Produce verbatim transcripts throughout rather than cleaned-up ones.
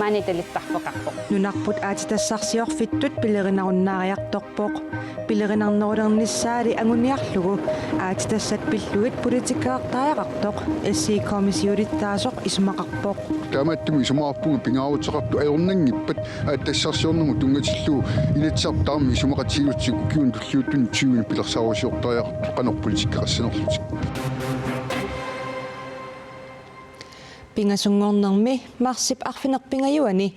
Anitalittarfeqarpoq. Nunarput aatsitassarsiorfittut pilerinarunnaariartorpoq. Pilerinarnerulernissaali anguniarlugu aatsitassat pillugit politikeqartariaqartoq S I K-mi siulittaasoq isumaqarpoq. Taamaattumik isumaqarpunga pingaaruteqartut ajornanngippat aatsitassarsiornermut tunngatillugu Inatsisartut tamarmik isumaqatigiillutik ukiuni tulliuttuni tyveni pilersaarusiortariaqartut qanoq politikeqassanerlutik. Pingasunngornermi marsip arfineq-pingajuanni,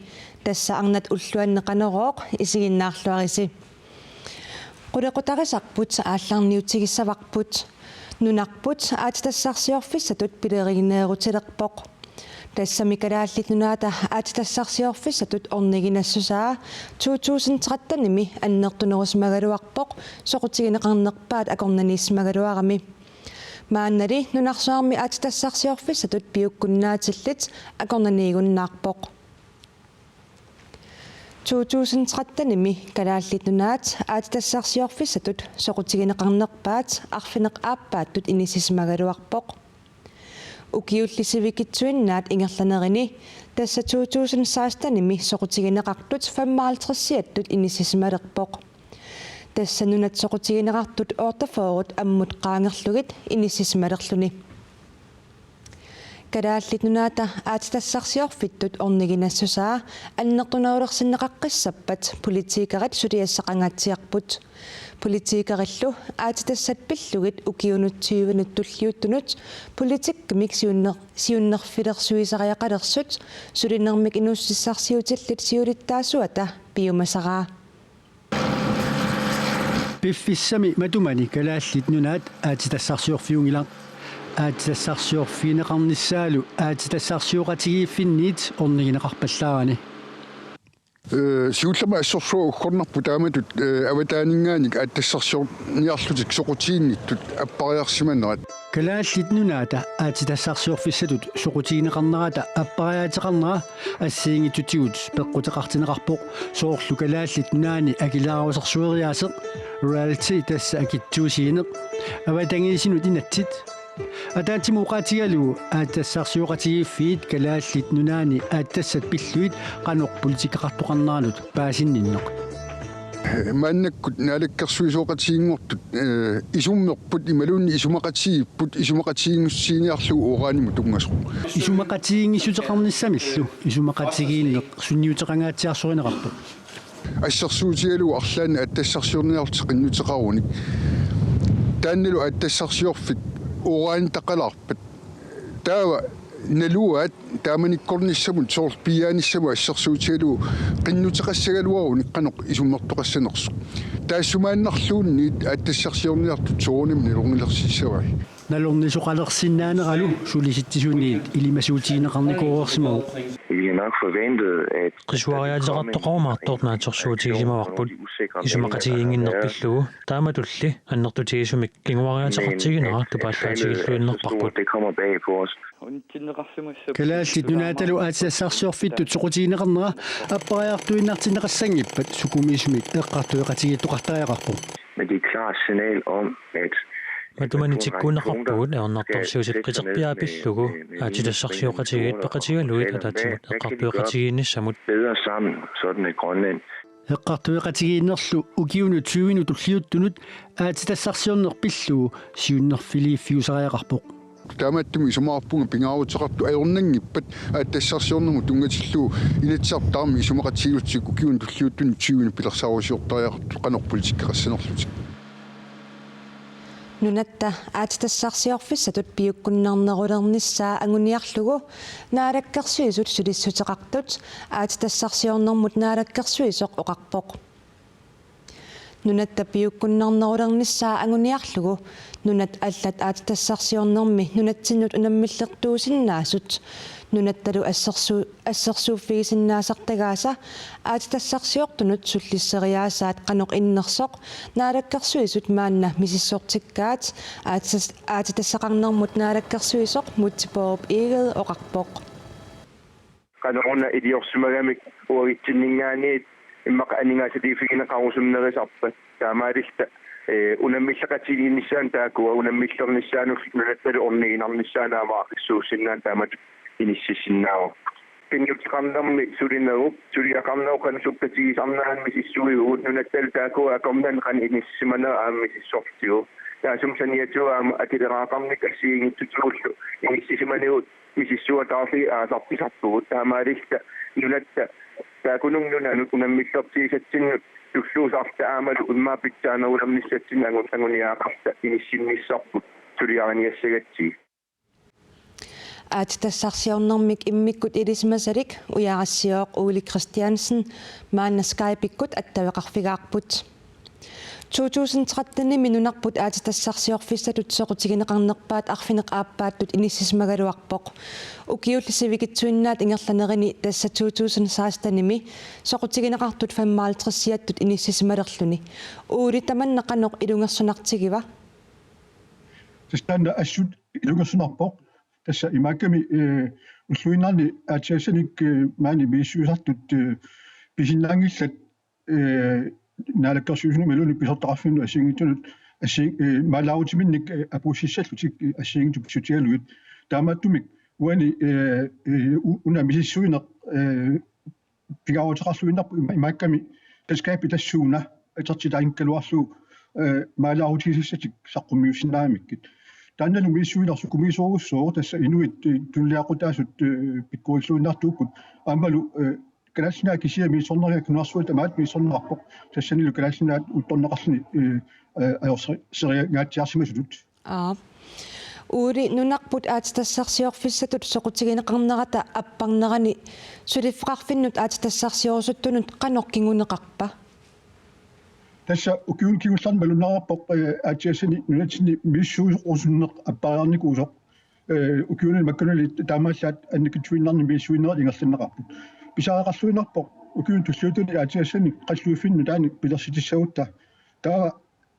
tassa arnat ulluanni Qanorooq, isiginnaarluarisi. Qulequtarisarput aallarniutigissavarput. Nunarput aatsitassarsiorfissatut pilerigineerutilerpoq. Tassami Kalaallit Nunaata aatsitassarsiorfissatut orniginassusaa to tusind tretten-imi annertunerusimagaluarpoq soqutigineqarnerpaat akornanniissimagaluarami. Maannali nunarsuarmi aatsitassarsiorfissatut piukkunnaatillit akornanniigunnaarpoq. To tusind tretten-imi Kalaallit Nunaat aatsitassarsiorfissatut soqutigineqarnerpaat arfineq-aappaattut inissisimagaluarpoq. Ukiulli sivikitsuinnaat ingerlanerini, tassa to tusind seksten-imi soqutigineqartut femoghalvtreds-iuttut inissisimalerpoq. Tassa nunat soqutigineqartut otteogfyrre ammut qaangerlugit inissisimalerluni. Kalaallit Nunaata aatsitassarsiorfittut orniginassusaa annertunerulersinneqaqqissappat politikerit suliassaqangaatsiarput. Politikerillu aatsitassat pillugit ukiunut tyvenut tulliuttunut politikkimik siunner-, siunnerfilersuisariaqalersut sulinermik inuussutissarsiutillit siulittaasuata piumasaraa. Piffissami matumani Kalaallit Nunaat aatsitassarsiorfiunngilaq. Aatsitassarsiorfigineqarnissaalu aatsitassarsioqatigiiffinniit ornigineqarpallaarani. Ee, siullermik assorsuaq uggornarpoq taamatut, ee, avataaninngaanniit aatsitassarsiorniarlutik soqutiginnittut appariarsimanerat. Kalaallit Nunaata aatsitassarsiorfissatut soqutigineqarnerata appariaateqarnera assigiinngitsutigut peqquteqartinneqarpoq, soorlu Kalaallit Nunaanni akileraarsorsueriaaseq, royalty, tassa akitsuusiineq, avatangiisinut inatsit. Ataatsimut oqaatigalugu aatsitassarsioqatigiiffiit Kalaallit Nunaanni aatsitassat pillugit qanoq politikeqartoqarneranut paasinninneq. Maannakkut naalakkersuisooqatigiinngortut, ee, isummerput imaluunniit isumaqatigiipput, isumaqatigiinngissutiginiarlugu uranimut tunngasoq. Isumaqatigiinngissuteqarnissamillu isumaqatigiinneq sunniuteqangaatsiarsorineqarpoq. Assersuutigalugu arlaannik aatsitassarsiorniarlutik qinnuteqarunik. Taannalu aatsitassarsiorfik uranitaqalaarpat, taava naluaat taamanikkornissamut soorlu piiaanissamut assersuutigalugu qinnuteqassagaluarunik qanoq isummertoqassanersoq. Taassumaannarluunniit aatsitassarsiorniartut soorunami nalornilersissavai. Nalornisoqalersinnaaneralu sulisitsisuniit ilimasuutigineqarnikuureersimavoq. Vi har nok forventet, at Qisuariaateqartoqarumaartoq naatsorsuutigisimavarput. Isumaqatigiinnginneq pillugu, taamatulli annertutigisumik kinguariaateqartiginera tupaallaatigilluinnarparput. Det kommer bag på os. Kalaallit Nunaatalu aatsitassarsiorfittut soqutigineqarnera appariartuinnartinneqassanngippat sukumiisumik eqqartueqatigiittoqartariaqarpoq. Men det er et klart signal om, at Matumani tikkuunneqarpugut ajornartorsiutit qiterpiaat pillugu aatsitassarsioqatigiit peqatigalugit ataatsimut eqqartueqatigiinnissamut. Bedre sammen, sådan at Grønland Eqqartueqatigiinnerlu ukiunut tyvenut tulliuttunut aatsitassarsiorneq pillugu siunnerfiliiffiusariaqarpoq. Taamaattumik isumaqarpunga pingaaruteqartut ajornanngippat aatsitassarsiornermut tunngatillugu Inatsisartut tamarmik isumaqatigiillutik ukiuni tulliuttuni tyveni pilersaarusiortariaqartut qanoq politikeqassanerlutik. Nunatta aatsitassarsiorfissatut piukkunnarnerulernissaa anguniarlugu Naalakkersuisut sulissuteqartut aatsitassarsiornermut naalakkersuisoq oqarpoq. Nunatta piukkunnarnerulernissaa anguniarlugu nunat allat aatsitassarsiornermi nunatsinnut unammillertuusinnaasut nunattalu assersu-, assersuuffigisinnaasartagaasa aatsitassarsiortunut sullisseriaasaat qanoq innersoq Naalakkersuisut maanna misissortikkaat aatsitas-, aatsitassaqarnermut naalakkersuisoq Múte Bourup Egede oqarpoq. Qanoruna iliorsimagamik uagutsinninngaanniit immaqa aningaasaliiffigineqarusunnerisarpat, taamaalilluta, ee, unammilleqatigiinnissaanut taakkua unammillernissaanut nunattalu orniginarnissaanut aamma aaqqissuussinnaaneq taamatut inissisinnaavarput. Pinngitsoqarnermi sulinerup, suliaqarnerup qanoq sukkatigisarnerani misissuivugut, nunattalu taakku akornanni qanoq inissisimanera aamma misissortigu. Taassuma saniatigut aamma akileraaqarnikkut assigiinngitsutigullu inissisimanikkut misissuataarlugit aasartisarpugut. Taamaalilluta nunatta taakkununnga nunanut unammillertigisatsinnut tulluusaarluta aammalu immaqa pitsaanerulernissatsinnut angu-, anguniagaqarluta inissinnissarput suliariniassagatsigit. Aatsitassarsiornermik immikkut ilisimasalik ujarassiooq Ole Kristiansen maanna Skype-ikkut attaveqarfigaarput. To tusind tretten-imi nunarput aatsitassarsiorfissatut soqutigineqarnerpaat arfineq-aappaattut inissisimagaluarpoq. Ukiulli sivikitsuinnaat ingerlanerini tassa to tusind seksten-imi soqutigineqartut femoghalvtreds-iuttut inissisimalerluni. Ole, tamanna qanoq ilungersunartigiva? Tassa taanna assut ilungersunarpoq. Tassa imaakkami, eh, ulluinnarni aatsiaassanik, eh, maani misissuisartut, eh, pisinnaanngillat, eh, naalakkersuisunut imaluunniit pisortaqarfinnut assigiinngitsunut assi-, eh, maalaarutiminnik, eh, apuussissallutik, eh, assigiinngitsut pissutigalugit. Taamaattumik uani, eh, eh, u-, una misissuineq, eh, pingaaruteqarluinnarpoq ima-, imaakkami selskabit tassuuna atortitaanngikkaluarlugu, eh, maalaarutigisassatik saqqummiussinnaammikkit. Taannalu misissuineq sukumiisorujussuuvoq, tassa inuit, eh, tunuliaqutaasut, eh, pikkorilluinnartuupput. Aammalu, eh, Kalaallit Nunaat kisiat misissorneq, nunarsuaq tamaat misissorneqarpoq. Tassanilu Kalaallit Nunaat uuttorneqarluni, eh, eh, ajorseriangaatsiarsimasutut. Aap. Ole, nunarput aatsitassarsiorfissatut soqutigineqarnerata apparnerani suliffeqarfinnut aatsitassarsiorusuttunut qanoq kinguneqarpa? Tassa ukiuni kingullerni malunnarpoq, eh, aatsiassani nunatsinni misissuisorusunneq appariarnikuusoq. Eh, ukiuni makkunani taamaallaat annikitsuinnarni misissuinerit ingerlanneqarput. Pisariaqarluinnarpoq ukiuni tulliuttuni aatsiassani qalluffinni nutaanik pilersitissagutta. Taava,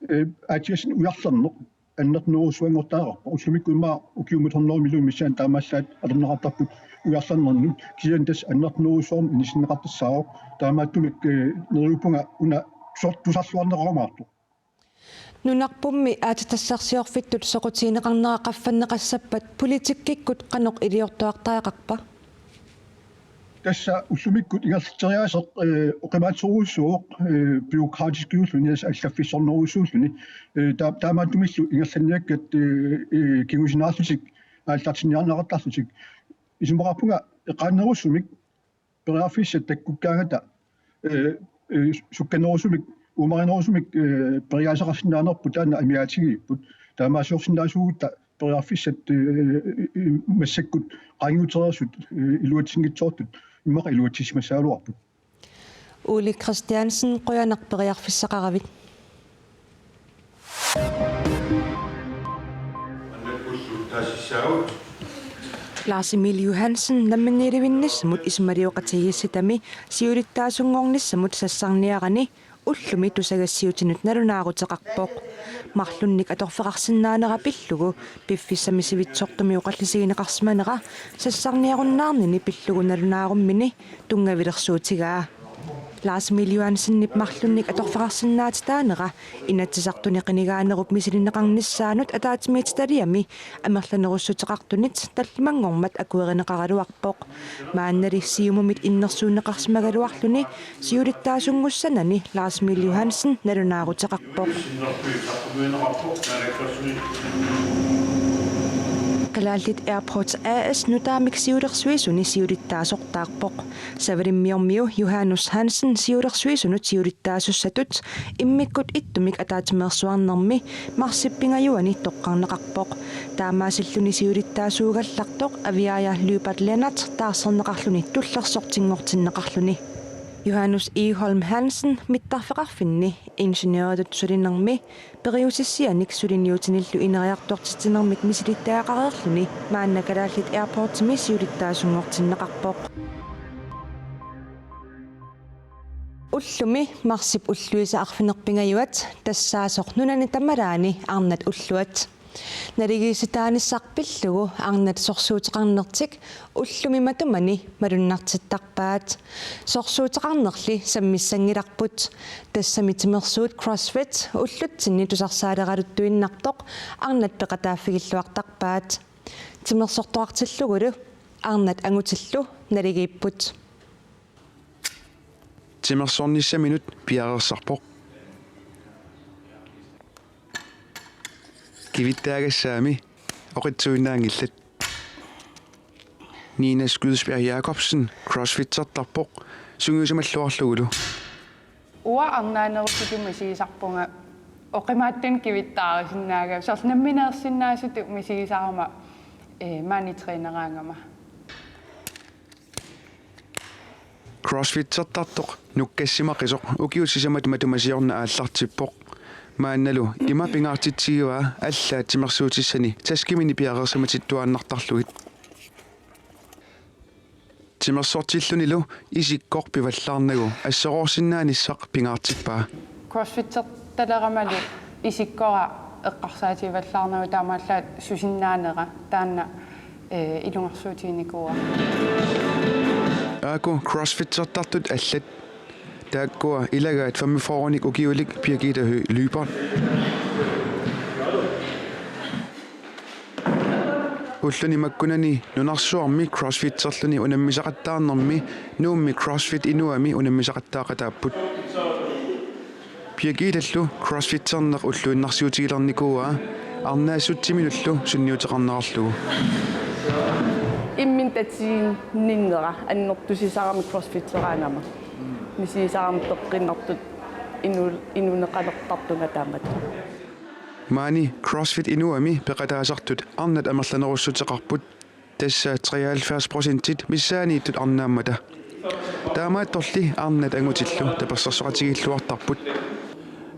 eh, aatsiassani ujarlerneq annertunerujussuanngortariaqarpoq. Ullumikkut immaqa ukiumut hundrede millionit missaanni taamaallaat atorneqartarput ujarlernernut. Kisianni tassa annertunerujussuarmik inissinneqartassaavoq. Taamaattumik, eh, neriuppunga una sor-, tusarluarneqarumaartoq. Nunarpummi aatsitassarsiorfittut soqutigineqarnera qaffanneqassappat politikkikkut qanoq iliortuartariaqarpa? Tassa ullumikkut ingerlatseriaaseq, eh, oqimaatsorujussuuvoq, eh, bureaukratiskiulluni, allaffissornerujussuulluni, eh, taa-, taamaattumillu ingerlanniakkat, eh, eh, kingusinaarlutik aallartinniarneqartarlutik. Isumaqarpunga eqaannerusumik periarfissat takkukkaangata, eh, eh, sukkanerusumik, uumarinerusumik, eh, periaaseqarsinnaanerput taanna amigaatigigipput. Taamaaliorsinnaasuugutta periarfissat, eh, eh, eh, massakkut qaangiutereersut, eh, iluatsinngitsoortut immaqa iluatsisimassagaluarput. Ole Kristiansen, qujanaq periarfissaqaravit. Lars Emil Johansen namminiilivinnissamut isumalioqatigiissitami siulittaasunngornissamut sassarniarani ullumi tusagassiutinut nalunaaruteqarpoq. Marlunnik atorfeqarsinnaanera pillugu piffissami sivitsortumi oqallisigineqarsimanera sassarniarunnaarnini pillugu nalunaarummini tunngavilersuutigaa. Lars Emil Johansenip marlunnik atorfeqarsinnaatitaanera Inatsisartuni qinigaanerup misilinneqarnissaanut ataatsimiititaliami amerlanerussuteqartunit tallimanngormat akuerineqaraluarpoq. Maannali Siumumit innersuunneqarsimagaluarluni siulittaasunngussanani Lars Emil Johansen nalunaaruteqarpoq. Kalaallit Airports A/S nutaamik siulersuisuni siulittaasortaarpoq. Savalimmiormiu Johannes Hansen siulersuisunut siulittaasussatut immikkut ittumik ataatsimeersuarnermi marsip pingajuani toqqarneqarpoq. Taamaasilluni siulittaasuugallartoq Aviaja Lyberth Lennert taarserneqarluni tullersortinngortinneqarluni. Johannes Egholm Hansen mittarfeqarfinni ingeniøritut sulinermi periusissianik suliniutinillu ineriartortitsinermik misilittagaqareerluni maanna Kalaallit Airportsimi siulittaasunngortinneqarpoq. Ullumi marsip ulluisa arfineq-pingajuat tassaasoq nunani tamalaani arnat ulluat. Naligiissitaanissaq pillugu arnat sorsuuteqarnertik ullumi matumani malunnartittarpaat. Sorsuuteqarnerli sammissanngilarput. Tassami timersuut CrossFit ullutsinni tusarsaaleraluttuinnartoq arnat peqataaffigilluartarpaat. Timersortoqartillugulu arnat angutillu naligiipput. Timersornissaminut piareersarpoq. Kivittaagassaami oqitsuinnaanngillat. Nina Skydsberg Jacobsen crossfittertarpoq sungiusimalluarlugulu. Uanga arnaanerusutut misigisarpunga oqimaatsunik kivittaarisinnaagama, soorlu nammineersinnaasutut misigisarama, ee, maani træneraangama. Crossfittertartoq nukkassimaqisoq ukiut sisamat matuma siorna aallartippoq. Maannalu ima pingaartitsigivaa allaat timersuutissani taskimini piareersimatittuaannartarlugit. Timersortillunilu isikkoq pivallaarnagu assoroorsinnaanissaq pingaartippaa. Crossfittertaleramalu isikkora eqqarsaatigivallaarnagu taamaallaat susinnaanera taanna, ee, ilungersuutiginikuuara. Aaku crossfittertartut allat. Taakkua ilagaat femogfyrrenik ukiulik Birgitte Høegh Lyberth. Ulluni makkunani nunarsuarmi crossfitterluni unammisaqattaarnermi Nuummi CrossFit Inuami unammisaqattaaqataapput. Birgittellu crossfitterneq ulluinnarsiutigilernikuuaa arnaassutsiminullu sunniuteqarnerarlugu. Imminut tatiginninnera annertusisarami crossfitteraangama. Misigisarama peqqinnartut inu-, inuuneqalertartunga taamatut. Maani CrossFit Inuami peqataasartut arnat amerlanerussuteqarput, tassa treoghalvfjerds procentit missaanniittut arnaammata. Taamaattorli arnat angutillu tapersersoqatigiilluartarput.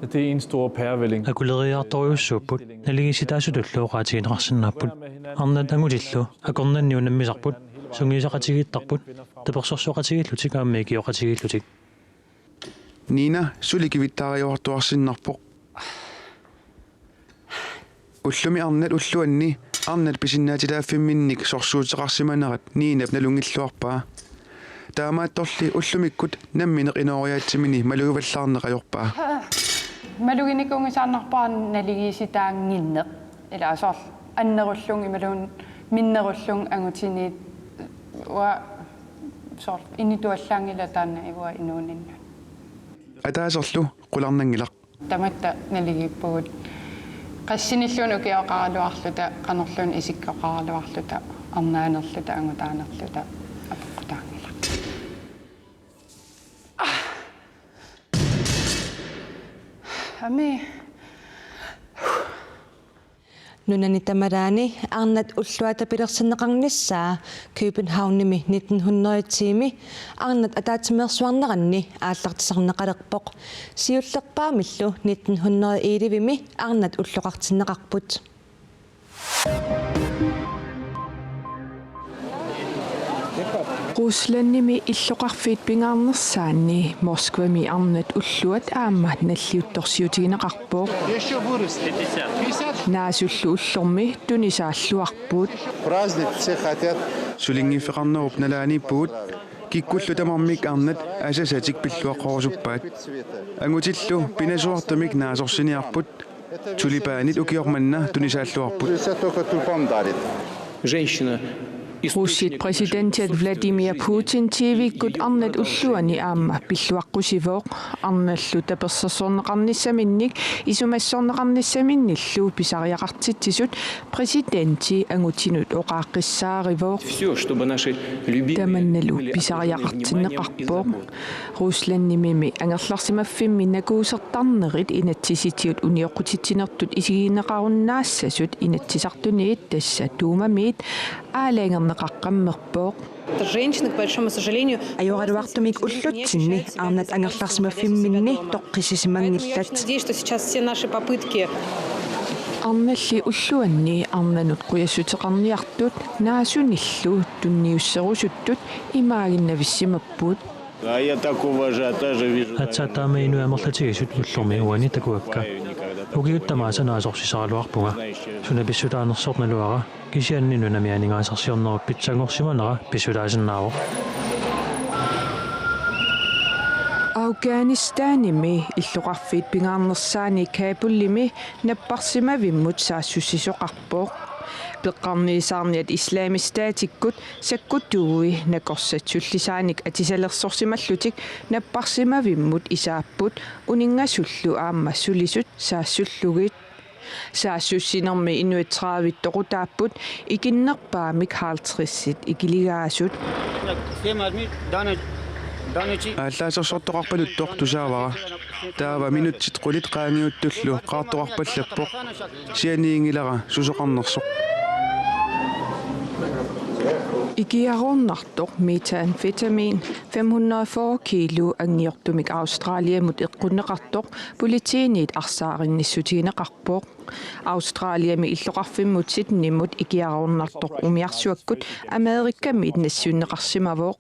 Det er en stor pærevælling. Akuleriiartorujussuupput, naligiissitaasutullu oqaatigineqarsinnaapput. Arnat angutillu akornanni unammisarput, sungiusaqatigiittarput, tapersersoqatigiillutik aamma ikioqatigiillutik. Nina suli kivittaariuartuarsinnarpoq. Ullumi arnat ulluanni arnat pisinnaatitaaffimminnik sorsuuteqarsimanerat Ninap nalunngilluarpaa. Taamaattorli ullumikkut nammineq inooriaatsimini malugivallaarneq ajorpaa. Maluginikuunngisaannarpara naligiissitaannginneq. Ila soorlu annerullunga imaluunniit minnerullunga angutiniit, uanga soorlu inituallaanngilanga taanna ivua inuuninnut. Ataaserlu qularnanngilaq. Tamatta naligiippugut. Qassinilluunniit ukioqaraluarluta, qanorluunniit isikkoqaraluarluta, arnaanerluta, angutaanerluta apeqqutaanngilaq. Ami. Nunani tamalaani arnat ulluata pilersinneqarnissaa Københavnimi nitten hundrede ti-mi arnat ataatsimeersuarneranni aallartisarneqalerpoq. Siullerpaamillu nitten hundrede elleve-mi arnat ulloqartinneqarput. Ruslandimi illoqarfiit pingaarnersaanni Moskvami arnat ulluat aamma nalliuttorsiutigineqarpoq. Naasullu ullormi tunisaalluarput. Праздник все хотят. Sulinngiffeqarnerup nalaaniippugut, kikkullu tamarmik arnat asasatik pilluaqqorusuppaat. Angutillu pinasuartumik naasorsiniarput, tulipaanit ukioq manna tunisaalluarput. Russit præsidentiat Vladimir Putin T V-kkut arnat ulluani aamma pilluaqqusivoq. Arnallu tapersersorneqarnissaminnik isumassorneqarnissaminnillu pisariaqartitsisut præsidenti angutinut oqaaqqissaarivoq. Tamannalu pisariaqartinneqarpoq. Ruslandimimi angerlarsimaffimmi nakuusertarnerit inatsisitigut unioqqutitsinertut isigineqarunnaassasut Inatsisartuniit, tassa Duumamiit, aalajangerneqaqqammerpoq. Женщины, к большому сожалению, ajoraluartumik ullutsinni arnat angerlarsimaffimminni toqqissisimanngillat. Надеюсь, что сейчас все наши попытки. Arnalli ulluanni arnanut qujassuteqarniartut naasunillu tunniusserusuttut imaaginnavissimapput. А я такого ажиотажа вижу. Aatsaat taama inuit amerlatigisut ullormi uani takuakka. Ukiut tamaasa naasorsisaraluarpunga. Suna pissutaanersoq naluara, kisianni nunami aningaasarsiornerup pitsanngorsimanera pissutaasinnaavoq. Afghanistanimi illoqarfiit pingaarnersaanni Kabulimi napparsimavimmut saassussisoqarpoq. Peqqarniisaarniat Islamisk Statikkut sakkutugui nakorsat sullisaanik atisalersorsimallutik napparsimavimmut isaapput uninngasullu aamma sulisut saassullugit. Saassussinermi inuit tredive toqutaapput, ikinnerpaamik halvtredsit ikiligaasut. Aallaasersortoqarpaluttoq tusaavara. Taava minutsit qulit qaangiuttullu qaartoqarpallappoq. Sianiinngilara susoqarnersoq. Ikiaroornartoq methamphetamine fem hundrede og fyrre kilo angiortumik Australiamut eqqunneqartoq politiinit arsaarinnissutigineqarpoq. Australiami illoqarfimmut Sydneymut ikiaroornartoq umiarsuakkut Amerikamiit nassuinneqarsimavoq.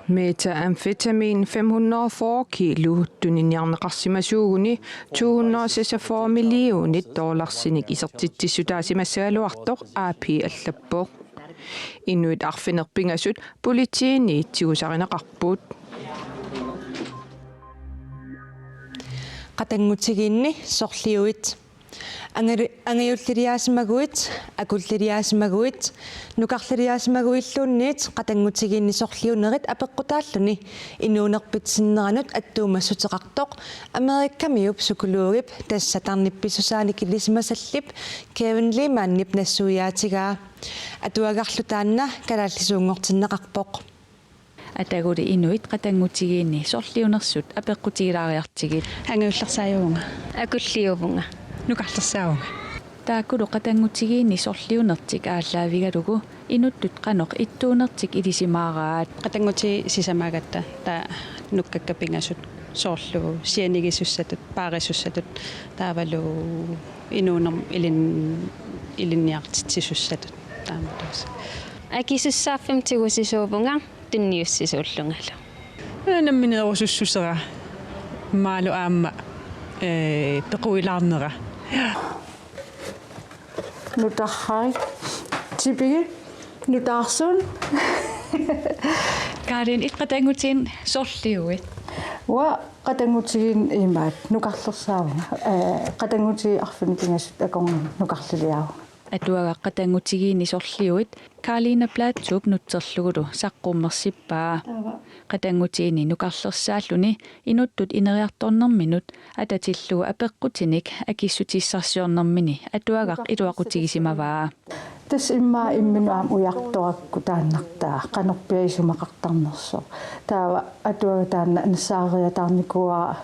Methamphetamine fem hundrede og fyrre kilo tuniniarneqarsimasuuguni to hundrede og seksogfyrre millionit dollarsinik isertitsissutaasimassagaluartoq A P allappoq. Inuit arfineq-pingasut politiinit tigusarineqarput. Qatanngutigiinni sorliuit. Angalu-, angajulliliaasimaguit, akulliliaasimaguit, nukarliliaasimaguilluunniit qatanngutigiinni sorliunerit apeqqutaalluni inuunerpit sinneranut attuumassuteqartoq Amerikamiup psykologip, tassa tarnip pissusaanik ilisimasallip Kevin Lemanip nassuiaatigaa. Atuagarlu taanna kalaallisuunngortinneqarpoq. Ataguli inuit qatanngutigiinni sorliunersut apeqqutigilaariartigit. Angajullersaajuvunga. Akulliuvunga. Nukarlersaavunga. Taakkulu qatanngutigiinni sorliunertik aallaavigalugu inuttut qanoq ittuunertik ilisimaaraat. Qatanngutit sisamaagatta taava nukkakka pingasut soorlu sianigisussatut, paarisussatut, taavalu inuunermut ilin-, ilinniartitsisussatut taamatuusut. Akisussaaffimmik tigusisuuvunga tunniussisuullungalu. Nammineerusussusera imaalu aamma, ee, pequilaarnera. Nutarrarit. Tipigit. Nutaarsuut. Karin, it qatanngutigiinni sorliuit? Uanga qatanngutigiinni imaattoq nukarlersaavunga. Ee, qatanngutigiit arfineq-pingasut akornanni nukarliliaavunga. Atuagaq qatanngutigiinni sorliuit Karlina Plathoup nutserlugulu saqqummersippaa. Aava. Qatanngutigiinni nukarlersaalluni inuttut ineriartornerminut atatillugu apeqqutinik akissutissarsiornermini atuagaq iluaqutigisimavaa. Tassa immaqa imminut aamma ujartorakku taannartaa qanorpiaq isumaqartarnersoq. Taava atuagaq taanna nassaariataarnikuuara,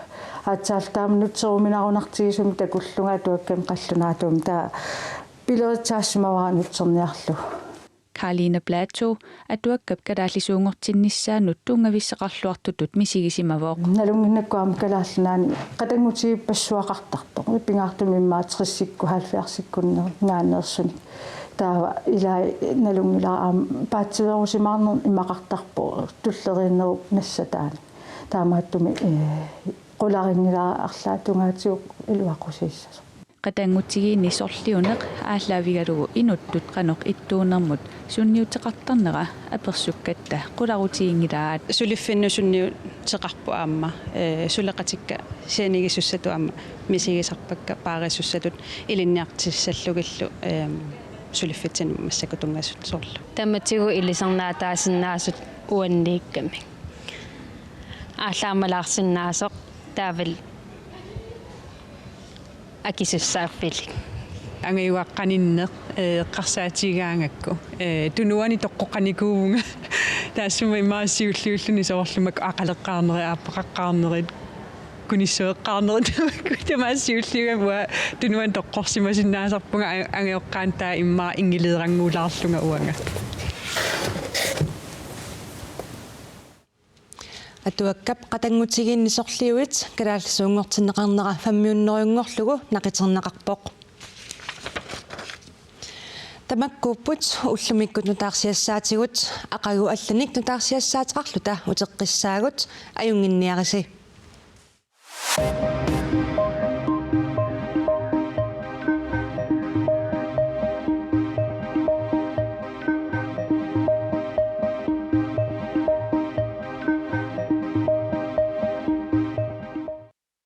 aatsaat taama nutseruminarunartigisumik takullunga atuakkamik qallunaatuumik, taava pileritsaassimavara nutserniarlugu. Karlina Plathou atuakkap kalaallisuunngortinnissaanut tunngavissaqarluartutut misigisimavoq. Nalunnginnakku aamma Kalaallit Nunaanni qatanngutigippassuaqartartoq. Pingaartumik immaqa tresikkut halvfjerdsikkunni-, -ngaanneersunik. Taava ilai nalunngilara aamma paatsiveerusimaarneq imaqartarpoq tulleriinnerup nassataanik. Taamaattumik, ee, qularinngilara arlaat tungaatigut iluaqusiissasoq. Qatanngutigiinni sorliuneq aallaavigalugu inuttut qanoq ittuunermut sunniuteqartarnera apersukkatta qularutiginngilaat. Suliffinnut sunniuteqarpoq aamma, ee, suleqatikka sianigisussatut aamma misigisarpakka paarisussatut ilinniartissallugillu, ee, suliffitsinni massakkut tunngasut soorlu. Tamatigut ilisarnaataasinnaasut uanniikkamik. Aallaamalaarsinnaasoq taavalu akisussaaffilik. Angajugaq qaninneq, ee, eqqarsaatigigaangakku, ee, tunuani toqqoqqanikuuvunga. Taassuma immaqa siulliulluni soorlu makku aqqaleqqaarnerit, aappaqaqqaarnerit, kunissueqqaarnerit tamakku. Tamaasa siulliugami uanga tunuani toqqorsimasinnaasarpunga, a-, angajoqqaanut taava immaqa inngileerannguulaarlunga uanga. Atuakkap qatanngutigiinni sorliuit kalaallisuunngortinneqarnera femhundredenngorlugu naqiterneqarpoq. Tamakkuupput ullumikkut nutaarsiassaatigut, aqagu allanik nutaarsiassaateqarluta uteqqissaagut, ajunnginniarisi.